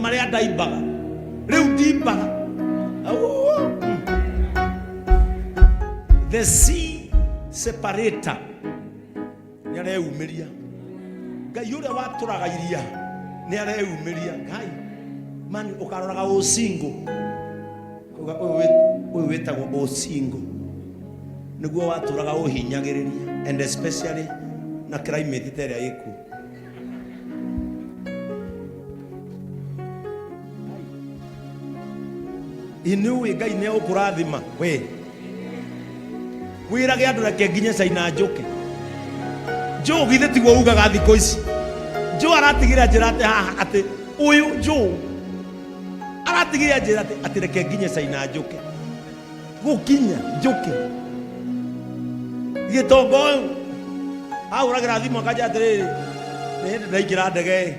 Marĩa ndaimbaga rĩu ndimbaga. Auo. The sea separator nĩ areyumĩria. Ngai ũrĩa watũraga iria nĩ areyumĩria. Ngai mani ũkaroraga ũcingo Uga, ũyũ wĩtagwo ũcingo nĩguo watũraga ũhinyagĩrĩria, and especially na climate ta ĩrĩa ĩkuo. Ĩ nĩ ũĩ Ngai nĩ egũkũrathima we wĩrage andũ reke nginye China njũke. Njũũ githĩ tiguo ugaga thikũ ici? Njũũ aratigire njĩra atĩ haha atĩ ũyũ njũũ aratigire njĩra atĩ reke nginye China njũke, gũkinya njũke gĩtonga ũyũ ahũragĩra thimũ akanja atĩrĩrĩ, nĩ hĩndĩ ndaingĩra ndege ĩ,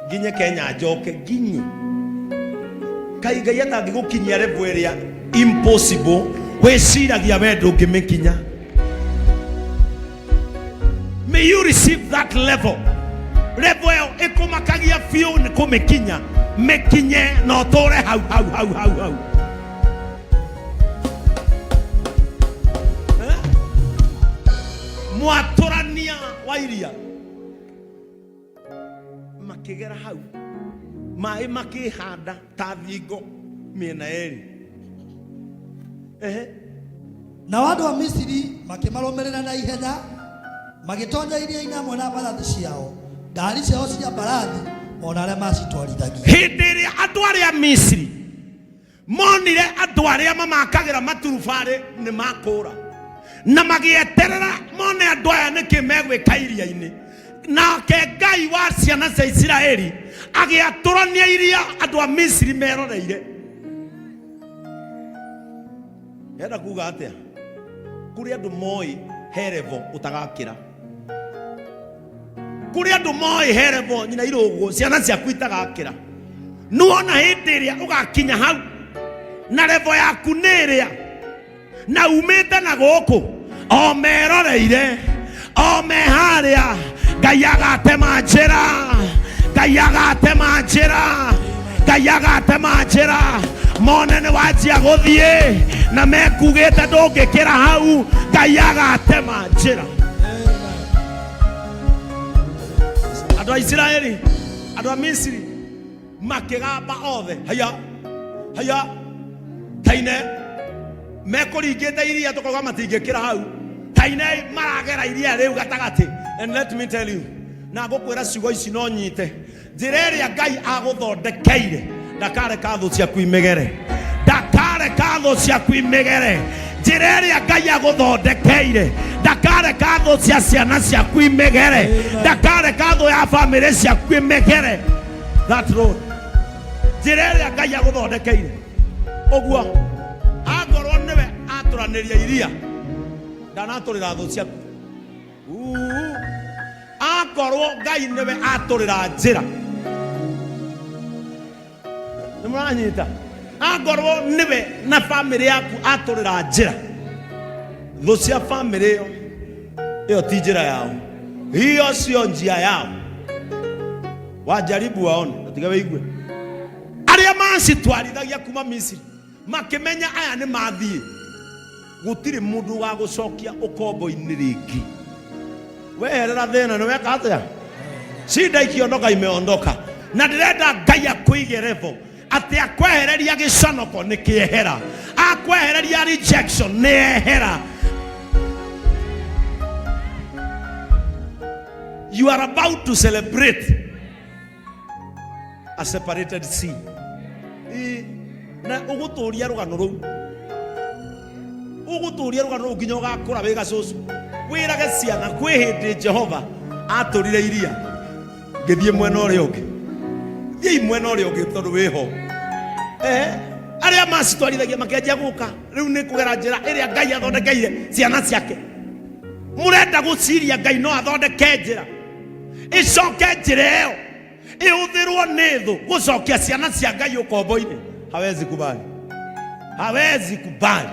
nginye Kenya njoke nginye. Kai Ngai atangĩgũkinyia level ĩrĩa impossible wĩciragia we ndũngĩmĩkinya. May you receive that level. Level ĩyo ĩkũmakagia biũ nĩ kũmĩkinya, mĩkinye na ũtũre hau hau hau hau hau. Eh? Mwatũrania wa iria makĩgera hau, maĩ makĩhanda ta thingo mĩena yerĩ. Ehe. Nao andũ a Misiri makĩmarũmĩrĩra na ihenya, magĩtonya iria-inĩ hamwe na mbarathi ciao, ngaari ciao cia mbarathi, o na arĩa maacitwarithagia. Hĩndĩ ĩrĩa andũ arĩa Misiri monire andũ arĩa mamakagĩra maturubarĩ nĩ makũra, na magĩeterera mone andũ aya nĩkĩ megwĩka iria-inĩ, nake Ngai wa ciana cia Isiraeli agĩatũrania iria andũ a Misiri meroreire. Enda kuga atĩa? Kũrĩ andũ moĩ he level ũtagakĩra. Kũrĩ andũ moĩ he level nyina irũgũ ciana ciaku itagakĩra. Nĩwona hĩndĩ ĩrĩa ũgakinya hau na level yaku nĩ ĩrĩa na umĩte na gũkũ o meroreire o me harĩa, Ngai agatema njĩra, Ngai agatema njĩra, Ngai agatema njĩra. Mone nĩ wanjia gũthiĩ na mekugĩte ndũngĩkĩra hau, Ngai agatema njĩra. Andũ a Isiraeli, andũ a Misiri makĩgamba othe, haya haya taine mekũringĩte iria tũkauga matingĩkĩra hau, taine maragera iria rĩu gatagatĩ. And let me tell you, na ngũkwĩra ciugo ici no nyite njĩra ĩrĩa Ngai agũthondekeire, ndakareka thũ ciaku imĩgere, ndakareka thũ ciaku imĩgere. Njĩra ĩrĩa Ngai agũthondekeire, ndakareka thũ cia ciana ciaku imĩgere, ndakareka thũ ya bamĩrĩ ciaku imĩgere. That road, njĩra ĩrĩa Ngai agũthondekeire ũguo, akorwo nĩwe atũranĩria iria, ndanatũrĩra thũ ciaku. Uu. Akorwo Ngai nĩwe atũrĩra njĩra, nĩ mũranyita? Akorwo nĩwe na bamĩrĩ yaku atũrĩra njĩra, thũ cia bamĩrĩ ĩyo, ĩyo ti njĩra yao, hiyo sio njia yao. Wajaribu waone na wĩigue arĩa macitwarithagia kuma Misiri makĩmenya aya nĩ mathiĩ, gũtirĩ mũndũ wa gũcokia ũkombo-inĩ rĩngĩ. Weherera thĩna nĩ weka atĩa? Shida ikiondoka imeondoka. Na ndĩrenda Ngai akũige level atĩ akwehereria gĩconoko nĩ kĩehera, akwehereria rejection nĩ ehera. You are about to celebrate a separated sea. Ĩ, na ũgũtũria rũgano rũu, ũgũtũria rũgano rũu nginya ũgakũra wĩ gacũcũ, wĩrage ciana kwĩ hĩndĩ Jehova atũrire iria ngĩthiĩ mwena ũrĩa ũngĩ. Thiĩi mwena ũrĩa ũngĩ tondũ wĩho. Arĩa macitwarithagia makĩanjia gũka rĩu nĩ kũgera njĩra ĩrĩa Ngai athondekeire ciana ciake. Mũrenda gũciria Ngai no athondeke njĩra, ĩcoke njĩra ĩyo ĩhũthĩrwo nĩ thũ gũcokia ciana cia Ngai ũkombo-inĩ? Hawezi kubali, hawezi kubali.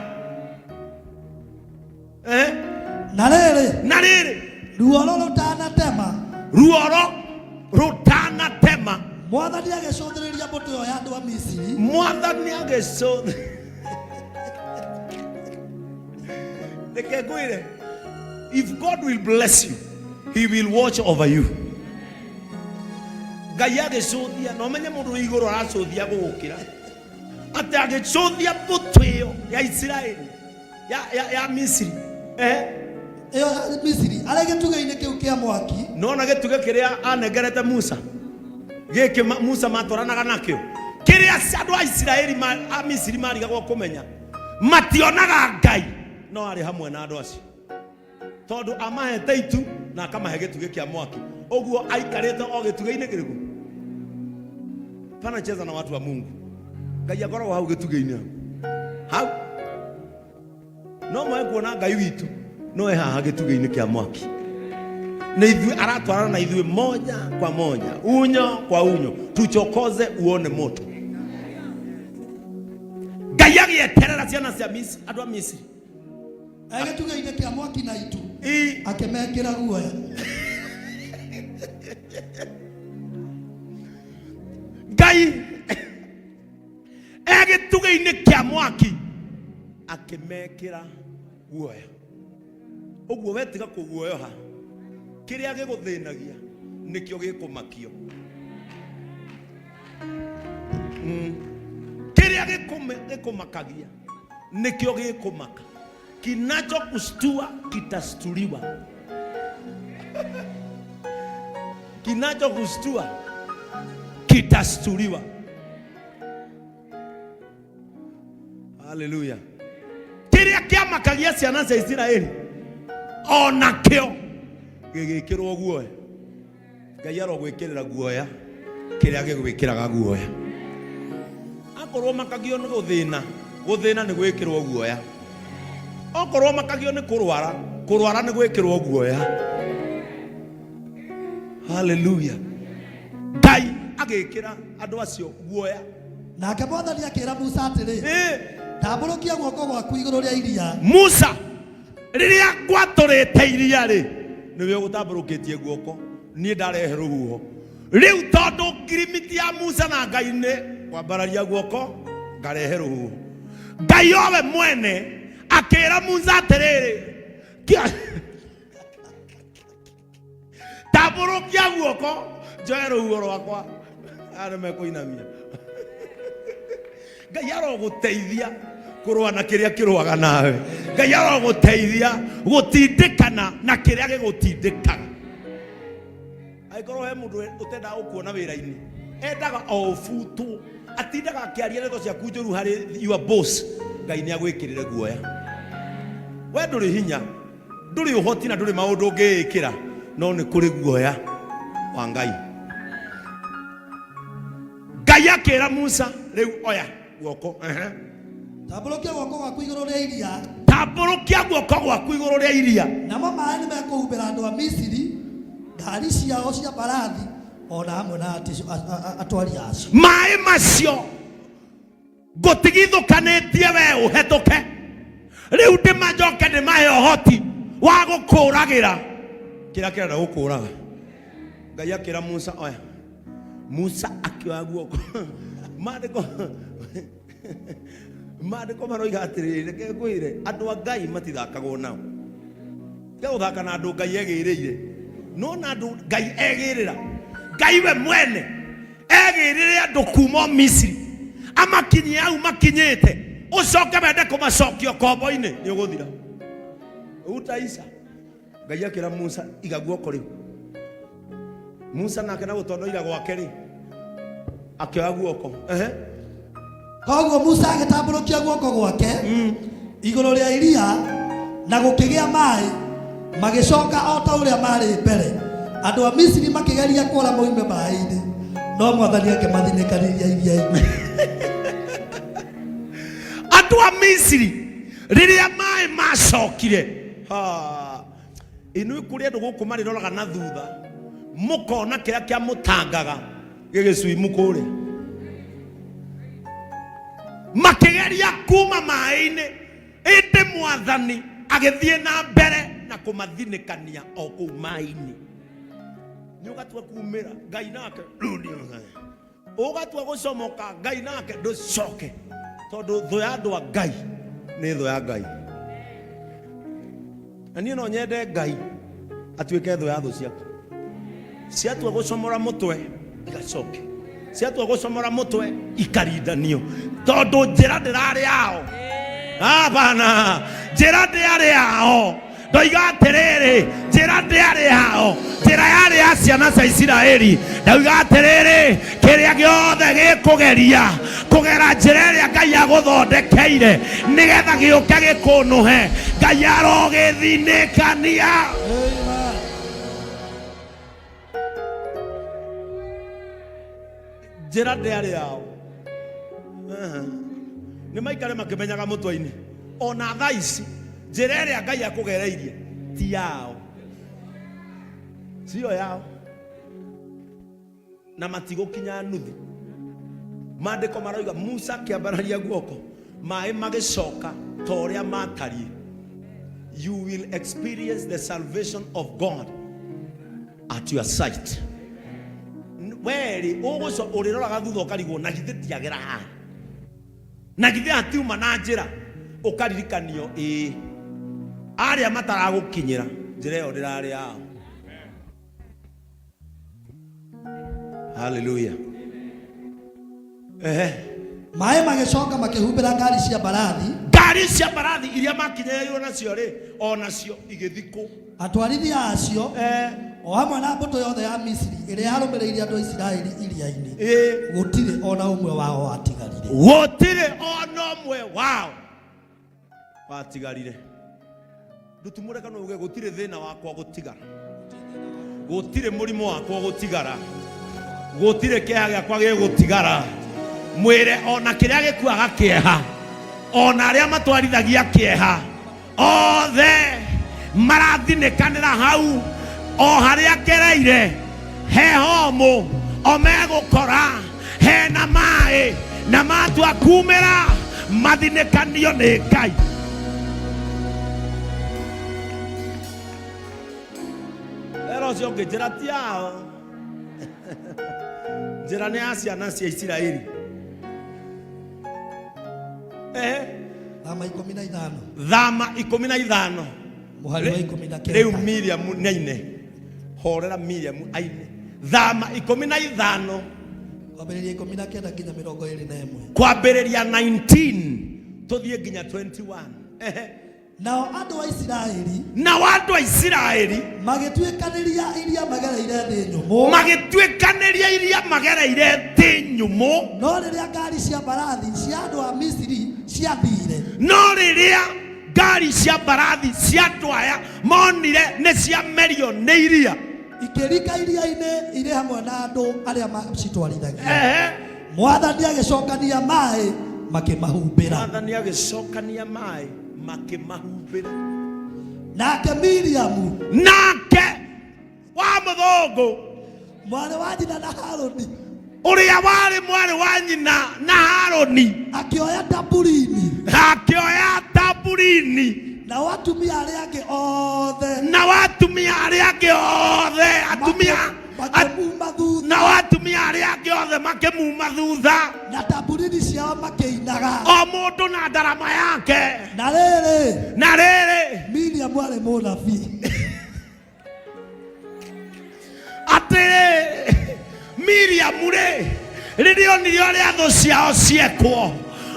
Na rĩrĩ, Na rĩrĩ, ruoro rũtanatema, ruoro rũtanatema, Mwathani agĩcũthĩrĩria mbũtũ ĩyo ya andũ a Misiri. Mwathani agĩcũthĩ. Reke ngwĩre, if God will bless you, he will watch over you. Ngai agĩcũthia, na ũmenye mũndũ wĩ igũrũ aracũthia gũgũkĩra. Atĩ agĩcũthia mbũtũ ĩyo ya Isiraeli, ya Misiri. Ĩyo ya Misiri arĩ gĩtugĩ-inĩ kĩu kĩa mwaki. Nona gĩtugĩ kĩrĩa anengerete Musa gĩkĩ Musa matwaranaga nakĩo kĩrĩa andũ a Isiraeli a Misiri marigagwo kũmenya mationaga Ngai no arĩ hamwe na andũ acio tondũ amahete itu na akamahe gĩtugĩ kĩa mwaki ũguo aikarĩte o gĩtugĩ-inĩ kĩrĩkũ panacheza na watu wa Mungu. Ngai akoragwo hau gĩtugĩ-inĩ hau hau no mwae kuona Ngai witũ no e haha gĩtugĩ-inĩ kĩa mwaki na ithuĩ aratwarana na ithuĩ moja kwa moja, unyo kwa unyo, tuchokoze uone moto. Ngai agĩeterera ciana cia Misiri, andũ a Misiri Arĩ gĩtugĩ-inĩ kĩa mwaki na itu akĩmekĩra guoya. Ngai e gĩtugĩ-inĩ kĩa mwaki akĩmekĩra guoya. Ũguo we tiga kũguoyoha, kĩrĩa gĩgũthĩnagia nĩkĩo gĩkũmakio. Kĩrĩa gĩkũmakagia nĩkĩo gĩkũmaka. Kinachokustua kitastuliwa. Kinachokustua kitastuliwa. Haleluya. Kĩrĩa kĩamakagia ciana cia Isiraeli onakĩo gĩgĩkĩrwo guoya. Ngai arogwĩkĩrĩra guoya kĩrĩa gĩgwĩkĩraga guoya. Akorwo makagio nĩ gũthĩna, gũthĩna nĩ gwĩkĩrwo guoya. Okorwo makagio nĩ kũrwara, kũrwara nĩ gwĩkĩrwo guoya. Haleluya. Ngai agĩkĩra andũ acio guoya. Nake Mwathani akĩra Musa atĩrĩ, tambũrũkia guoko gwaku igũrũ rĩa iria. Musa, rĩrĩa ngwatũrĩte iria rĩ, nĩwe ũgũtambũrũkĩtie guoko, niĩ ndarehe rũhuho. Rĩu tondũ ngirimiti ya Musa na Ngai nĩ kwambararia guoko, ngarehe rũhuho. Ngai owe mwene akĩra Musa atĩrĩrĩ, tambũrũkia guoko njoe rũhuho rwakwa. Aya nĩ mekũinamia. Ngai arogũteithia kũrũa na kĩrĩa kĩrũaga nawe. Ngai arogũteithia gũtindĩkana na kĩrĩa gĩgũtindĩkaga. Angĩkorwo he mũndũ ũtendaga gũkuona wĩra-inĩ, endaga o ũbutwo, atindaga akĩaria ndeto ciaku njũru harĩ your boss, Ngai nĩ agwĩkĩrĩre guoya. We ndũrĩ hinya, ndũrĩ ũhoti na ndũrĩ maũndũ ũngĩĩkĩra, no nĩ kũrĩ guoya wa Ngai. Ngai akĩra Musa, rĩu oya guoko. Tambũrũkia guoko gwaku igũrũ rĩa iria. Tambũrũkia guoko gwaku igũrũ rĩa iria. Namo maĩ nĩ mekũhumbĩra andũ a Misiri, ngari ciao cia mbarathi, ona hamwe na atwari acio. Maĩ macio ngũtigithũkanĩtie we ũhetũke. Rĩu ndĩmajoke ndĩmahe ũhoti wa gũkũragĩra kĩrĩa kĩrenda gũkũraga. Ngai akĩra Musa, oya. Musa akĩoya guoko. Maandĩko maandĩko maroiga atĩrĩrĩ, reke ngwĩre, andũ a Ngai matithakagwo nao. Tiga gũthaka na andũ Ngai egĩrĩire. No na andũ Ngai egĩrĩra. Ngai we mwene egĩrĩre andũ kuma Misiri, amakinyie hau makinyĩte, ũcoke wende kũmacokia ũkombo-inĩ, nĩ ũgũthira. Utaisha. Ngai akĩra Musa, iga guoko rĩu. Musa nake na gũtondoira gwake rĩ, akĩoya guoko. Koguo Musa agĩtambũrũkia guoko gwake igũrũ rĩa iria, na gũkĩgĩa maĩ, magĩcoka o ta ũrĩa maarĩ mbere. Andũ a Misiri makĩgeria kũra moime maĩ-inĩ, no Mwathani akĩmathinĩkanĩria iria-inĩ. Andũ a Misiri rĩrĩa maĩ macokire, ha, inuĩ kũrĩ andũ gũkũ marĩroraga na thutha, mũkona kĩrĩa kĩamũtangaga gĩgĩcuimu kũrĩa. Makĩgeria kuma maĩ-inĩ, ĩndĩ Mwathani agĩthiĩ na mbere na kũmathinĩkania o kũu maĩ-inĩ. Nĩ ũgatua kumĩra Ngai nake rĩu nĩ Ũgatua gũcomoka Ngai nake ndũcoke, tondũ thũ ya andũ a Ngai nĩ thũ ya Ngai. Na niĩ no nyende Ngai atuĩke thũ ya thũ ciaku. Ciatua gũcomora mũtwe igacoke, ciatua gũcomora mũtwe ikarindanio, tondũ njĩra ndĩrarĩ yao. Hapana, njĩra ndĩarĩ yao. Ndoiga atĩrĩrĩ, njĩra ndĩarĩ yao, njĩra yarĩ ya ciana cia Isiraeli. Ndauga atĩrĩrĩ, kĩrĩa gĩothe gĩkũgeria kũgera njĩra ĩrĩa Ngai agũthondekeire nĩgetha gĩũke gĩkũnũhe, Ngai arogĩthinĩkania. Amen. Njĩra ndĩarĩ yao. Aha. Nĩ maikare makĩmenyaga mũtwe-inĩ ona thaa ici njĩra ĩrĩa Ngai akũgereirie ti yao, siyo yao, na matigũkinya nuthu. Maandĩko maroiga Musa akĩambararia guoko, maĩ magĩcoka ta ũrĩa matariĩ. You will experience the salvation of God at your sight. Werĩ ũgũco ũrĩroraga thutha ũkarigwo, na githĩ ndiagera haha, na githĩ hatiuma na njĩra? Ũkaririkanio, ĩĩ, arĩa mataragũkinyĩra njĩra ĩyo ndĩrarĩ yao. Haleluya. Ehe. Maĩ magĩcoka makĩhumbĩra ngari cia mbarathi. Ngari cia mbarathi iria makinyĩrĩirwo nacio rĩ, o nacio igĩthikwo. Atwarithia acio o hamwe na mbũtũ yothe ya Misiri ĩrĩa yarũmĩrĩire andũ a Isiraeli iria-inĩ, gũtirĩ o na ũmwe wao watigarire. Gũtirĩ o na ũmwe wao watigarire. Ndutumũre kana uge, gũtirĩ thĩna wakwa gũtigara, gũtirĩ mũrimũ wakwa gũtigara, gũtirĩ kĩeha gĩakwa gĩgũtigara. Mwĩre ona kĩrĩa gĩkuaga kĩeha, ona arĩa matwarithagia kĩeha othe marathinĩkanĩra hau o harĩa ngereire he homũ, o megũkora hena maĩ na matua kumĩra mathinĩkanio nĩ Ngai. Era ũcio ũngĩ, njĩra ti yao, njĩra nĩ ya ciana cia Isiraeli. Ehe. Thama 15. Thama 15. Mũhari wa 19. Rĩu Miriam nĩaine. Horera Miriam aine. Thama 15. Kwambĩrĩria 19 nginya 21. Kwambĩrĩria 19 tũthiĩ nginya 21. Ehe. Nao andũ a Isiraeli Nao andũ a Isiraeli magĩtuĩkanĩria iria magereire thĩ nyũmũ. Magĩtuĩkanĩria iria magereire thĩ nyũmũ. No rĩrĩa ngari cia mbarathi cia andũ a Misiri ciathiire, No rĩrĩa ngari cia mbarathi cia andũ aya monire nĩ ciamerio nĩ iria, ikĩrika iria-inĩ irĩ hamwe na andũ arĩa macitwarithagia. Mwathani agĩcokania maĩ makĩmahumbĩra. Mwathani agĩcokania maĩ makĩmahumbĩra. Nake Miriamu, Nake wa mũthũngũ, mwarĩ wa nyina na Harũni, ũrĩa warĩ mwarĩ wa nyina na Harũni, akĩoya tamburini, akĩoya tamburini, nao atumia arĩa angĩ othe nao atumia arĩa angĩ othe, atumia makĩmuma thutha, nao atumia arĩa angĩ othe makĩmuma thutha, na tamburini ciao makĩinaga. O mũndũ na ndarama yake. Na rĩrĩ, Na rĩrĩ, Miriamu arĩ mũnabii. Atĩrĩ, Miriamu rĩ, rĩrĩa onire ũrĩa thũ ciao ciekwo,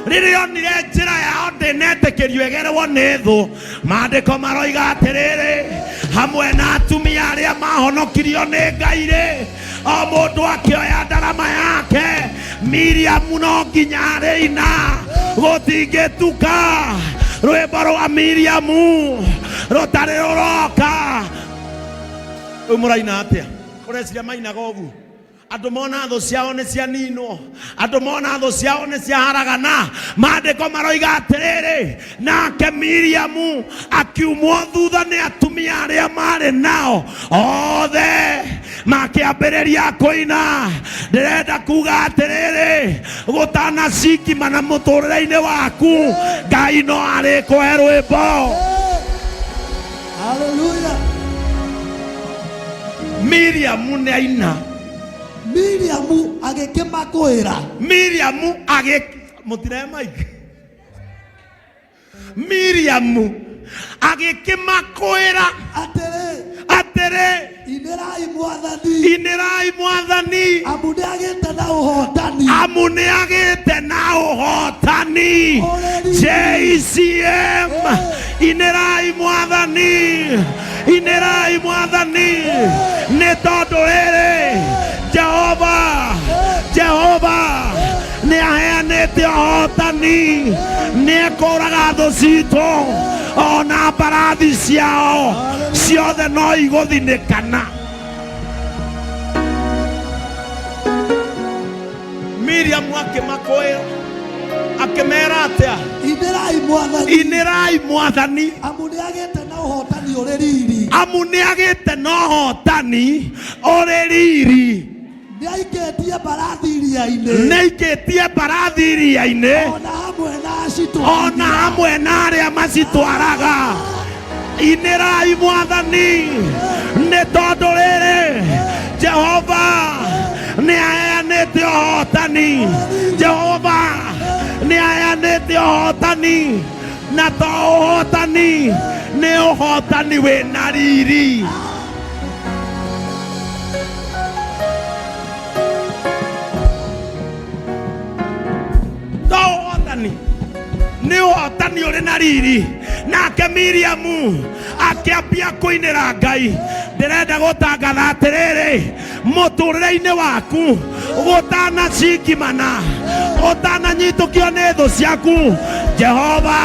rĩrĩa onire njĩra yao ndĩnetĩkĩrio ĩgerwo nĩ thũ, maandĩko maroiga atĩrĩrĩ, hamwe na atumia arĩa mahonokirio nĩ Ngai rĩ, o mũndũ akĩoya ndarama yake. Miriamu no nginya arĩina, gũtingĩtuka rwĩmbo rwa Miriamu rũtarĩ rũroka. Rĩu mũraina atĩa? Ũreciria mainaga ũguo? Andũ mona thũ ciao nĩ cianinwo, andũ mona thũ ciao nĩ ciaharagana, maandĩko maroiga atĩrĩrĩ, nake Miriamu akiumwo thutha nĩ atumia arĩa marĩ nao othe makĩambĩrĩria kũina. Ndĩrenda kuga atĩrĩrĩ, gũtanacingima na mũtũrĩre-inĩ waku, Ngai no arĩkũhe rwĩmbo. Haleluya. Miriamu nĩ aina. Miriamu agĩkĩmakũĩra. Miriamu agĩ mũtire mike. Miriamu agĩkĩmakwĩra atĩrĩ, atĩrĩ, inĩrai Mwathani, inĩrai Mwathani, amu nĩagĩte na ũhotani, amu nĩagĩte na ũhotani. JCM, inĩrai Mwathani, inĩrai Mwathani, nĩ tondũ rĩrĩ Jehova, Jehova nĩ aheanĩte ũhotani, nĩ ekũraga thũ citũ, ona mbarathi ciao ciothe no igũthinĩkana. Miriam akĩmakwĩra akĩmera atĩa? Inĩrai Mwathani, inĩrai Mwathani, amu nĩagĩte na ũhotani ũrĩ riri, amu nĩagĩte na ũhotani ũrĩ riri, nĩaikĩtie mbarathi iria-inĩ, nĩaikĩtie mbarathi iria-inĩ, ona hamwe na acitwarithia, ona hamwe na arĩa macitwaraga. Inĩrai Mwathani, nĩ tondũ rĩrĩ Jehova nĩ aheanĩte ũhotani, Jehova nĩ aheanĩte ũhotani, na to ũhotani, nĩ ũhotani wĩna riri. To ũhotani, nĩ ũhotani ũrĩ na riri. Nake Miriamu akĩambia kũinĩra Ngai. Ndĩrenda gũtangatha atĩrĩrĩ, mũtũrĩre-inĩ waku gũtanacingimana, ũtananyitũkio nĩ thũ ciaku, Jehova,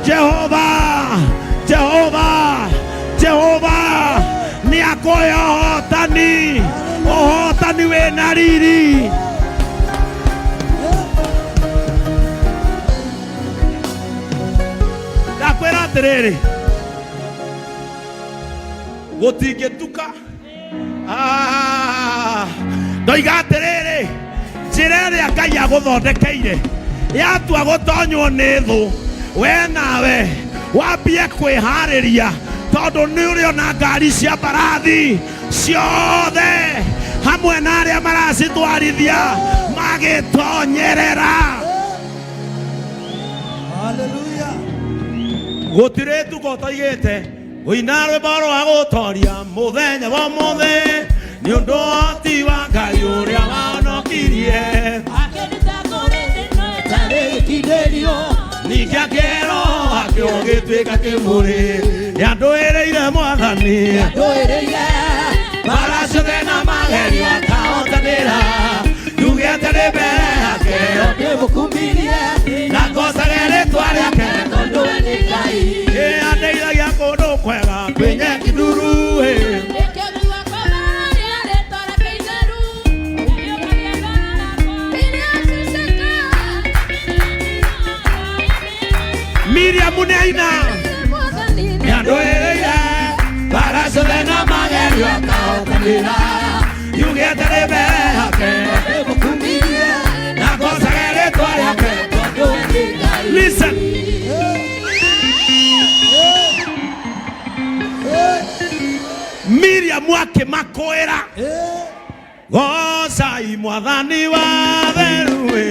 Jehova, Jehova, Jehova nĩ akũhe ũhotani, ũhotani wĩna riri. Ndakwĩra atĩrĩrĩ, gũtingĩtuka. Ndoiga atĩrĩrĩ, njĩra ĩrĩa Ngai agũthondekeire yatua gũtonywo nĩ thũ, we nawe wambie kwĩharĩria, tondũ nĩ ũrĩona ngari cia mbarathi ciothe hamwe na arĩa maracitwarithia magĩtonyerera. Haleluya. Gũtirĩ tuko ũtoigĩte ũina rwĩmbo rwa gũtoria mũthenya wa ũmũthĩ, nĩ ũndũ ũhoti wa Ngai ũrĩa wahonokirie, ningĩ akĩerwo akĩo gĩtuĩka kĩmũrĩ, nĩandũĩrĩire Mwathani mbara ciothe na magerio akahotanĩra, njuge atĩ nĩ mbere yake na ngocage rĩtwa rĩake, ĩ andeithagia kũndũ kwega kwĩ nyeki nduru, ĩ. Miriamu nĩ aina, nĩandũĩrĩire mbara ciothe na magerio akahotanĩra, njuge atĩ nĩ mbere yake na ngocage rĩtwa rĩake. Listen. Miriamu akĩmakwĩra, gocai Mwathani wa theru, ĩ.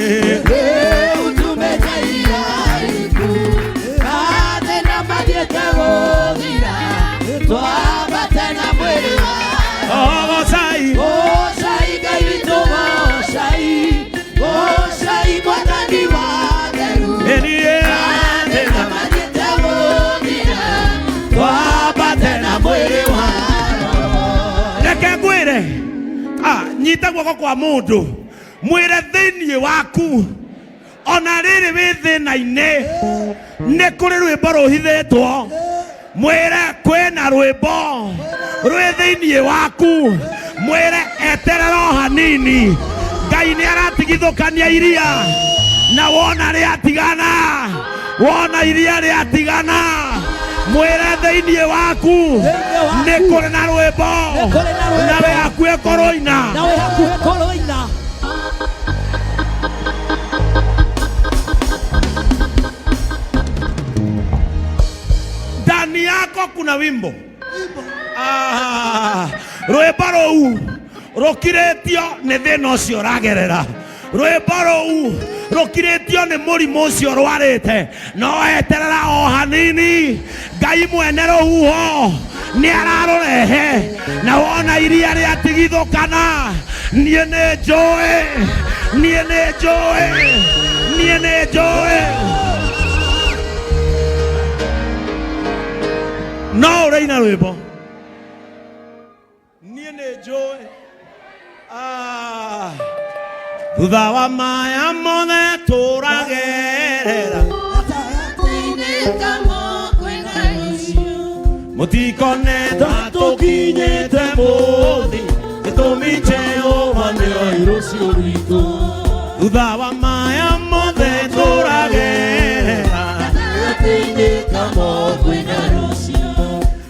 Oh, gocai. Ĩniĩ twambate na mwĩrĩ wa. Reke ngwĩre, nyita guoko kwa mũndũ, mwĩre thĩinĩ waku ona rĩrĩ wĩ thĩna-inĩ nĩ kũrĩ rwĩmbo rũhithĩtwo. Mwĩre kwĩna rwĩmbo rwĩ thĩinĩ waku, mwĩre eterera o hanini, Ngai nĩ aratigithũkania iria, na wona rĩatigana, wona iria rĩatigana, mwĩre thĩinĩ waku nĩ kũrĩ na rwĩmbo, na wĩ hakuhĩ kũrũina. Na wĩ hakuhĩ kũrũina. Ndani yako kuna wimbo. Rwĩmbo rũu Rũkirĩtio nĩ thĩna ũcio ũragerera. Rwĩmbo rũu rũkirĩtio nĩ mũrimũ ũcio ũrwarĩte. No eterera o hanini, Ngai mwene rũhuho nĩ ararũrehe. Na wona iria rĩatigithũkana, niĩ nĩ njũĩ, niĩ nĩ njũĩ, niĩ nĩ njũĩ. No ũraina rwĩmbo. Niĩ nĩ njũĩ. Ah. Thutha wa maya mothe tũragerera, mũtikone ta tũkinyĩte mũthĩ, gĩtũmi Jehova nĩoĩ rũciũ rwitũ. Thutha wa maya mothe tũragerera,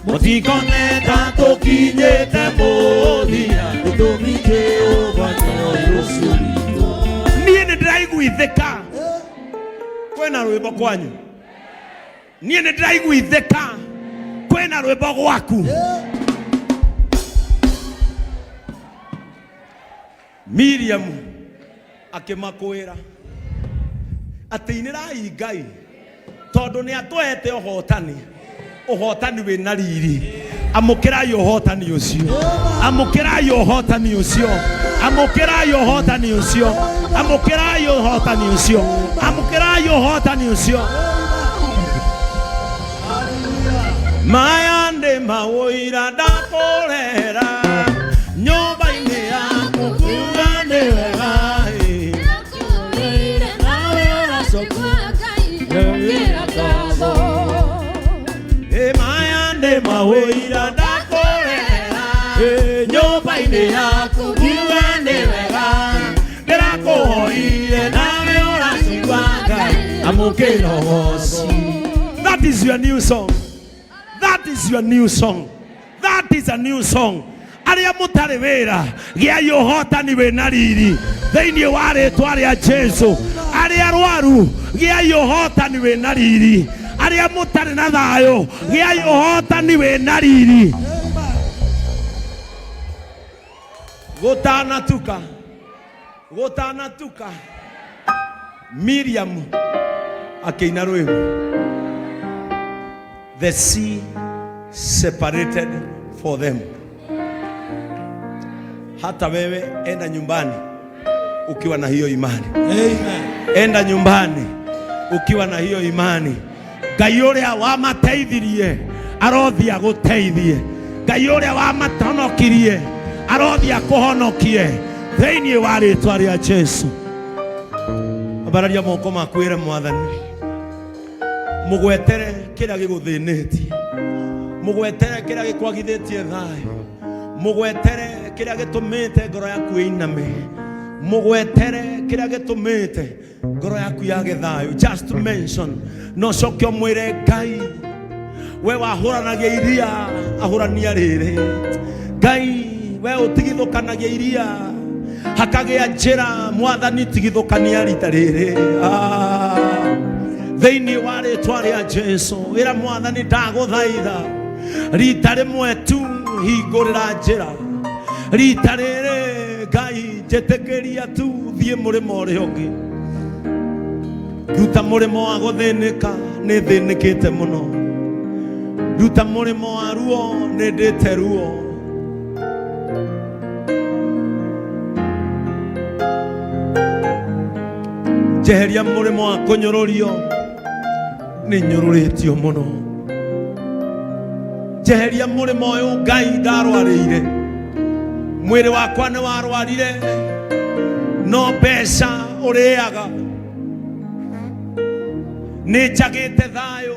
mũtikone ta tũkinyĩte mũthia, gĩtũmi Jehova nĩoĩ rũciũ rwitũ. Niĩ nĩ ndĩraiguithĩka kwĩna rwĩmbo kwanyu. Niĩ nĩ ndĩraiguithĩka kwĩna rwĩmbo gwaku. Miriam akĩmakwĩra atĩ inĩrai Ngai tondũ nĩ atũhete ũhotani, ũhotani wĩna riri. Amũkĩrai ũhotani ũcio, amũkĩrai ũhotani ũcio, amũkĩrai ũhotani ũcio, amũkĩrai ũhotani ũcio, amũkĩrai ũhotani ũcio. Maya ndĩ maũira ndakũrehera nyũmba-inĩ yaku kuga nĩ wega ĩ. Ĩ maya ndĩ maũira ndakũrehera ĩ, nyũmba-inĩ yaku kuga nĩ wega ndĩrakũhoire nawe ũracigua Ngai amũkĩra ũgoci. That is your new song. That is your new song. That is a new song. Arĩa mũtarĩ wĩra, gĩai ũhotani wĩna riri thĩinĩ wa rĩtwa rĩa Jesu. Arĩa arwaru, gĩai ũhotani wĩna riri. Arĩa mũtarĩ na thayũ, gĩai ũhotani wĩna riri. Gũtanatuka, gũtanatuka, Miriam akĩina rwĩmbo, the sea separated for them. Hata wewe enda nyumbani ukiwa na hiyo imani. Amen. Enda nyumbani ukiwa na hiyo imani. Ngai ũrĩa wamateithirie arothi agũteithie. Ngai ũrĩa wamatonokirie arothi akũhonokie thĩinĩ wa rĩtwa rĩa Jesu. Ambararia moko maku wĩre Mwathani, mũgwetere kĩrĩa gĩgũthĩnĩtie, mũgwetere kĩrĩa gĩkwagithĩtie thayũ, mũgwetere kĩrĩa gĩtũmĩte ngoro yaku ĩiname, mũgwetere kĩrĩa gĩtũmĩte ngoro yaku yage thayũ. Just to mention, no coke ũmwĩre Ngai, we wahũranagia iria ahũrania rĩrĩ. Ngai, we ũtigithũkanagia iria hakagĩa njĩra, Mwathani tigithũkania rita rĩrĩ. Ah, thĩinĩ wa rĩtwa rĩa Jesu, ĩra Mwathani ndagũthaitha rita rĩmwe tu hingũrĩra njĩra, rita rĩrĩ Ngai njĩtĩkĩria tu thiĩ mũrĩmo ũrĩa ũngĩ, nduta mũrĩmo wa gũthĩnĩka, nĩ thĩnĩkĩte mũno, nduta mũrĩmo wa ruo, nĩ ndĩte ruo. Njeheria mũrĩmo wa kũnyũrũrio, nĩ nyũrũrĩtio mũno. Njeheria mũrĩmo ũyũ Ngai ndarwarĩire, mwĩrĩ wakwa nĩ warwarire, no mbeca ũrĩaga, nĩ njagĩte thayũ.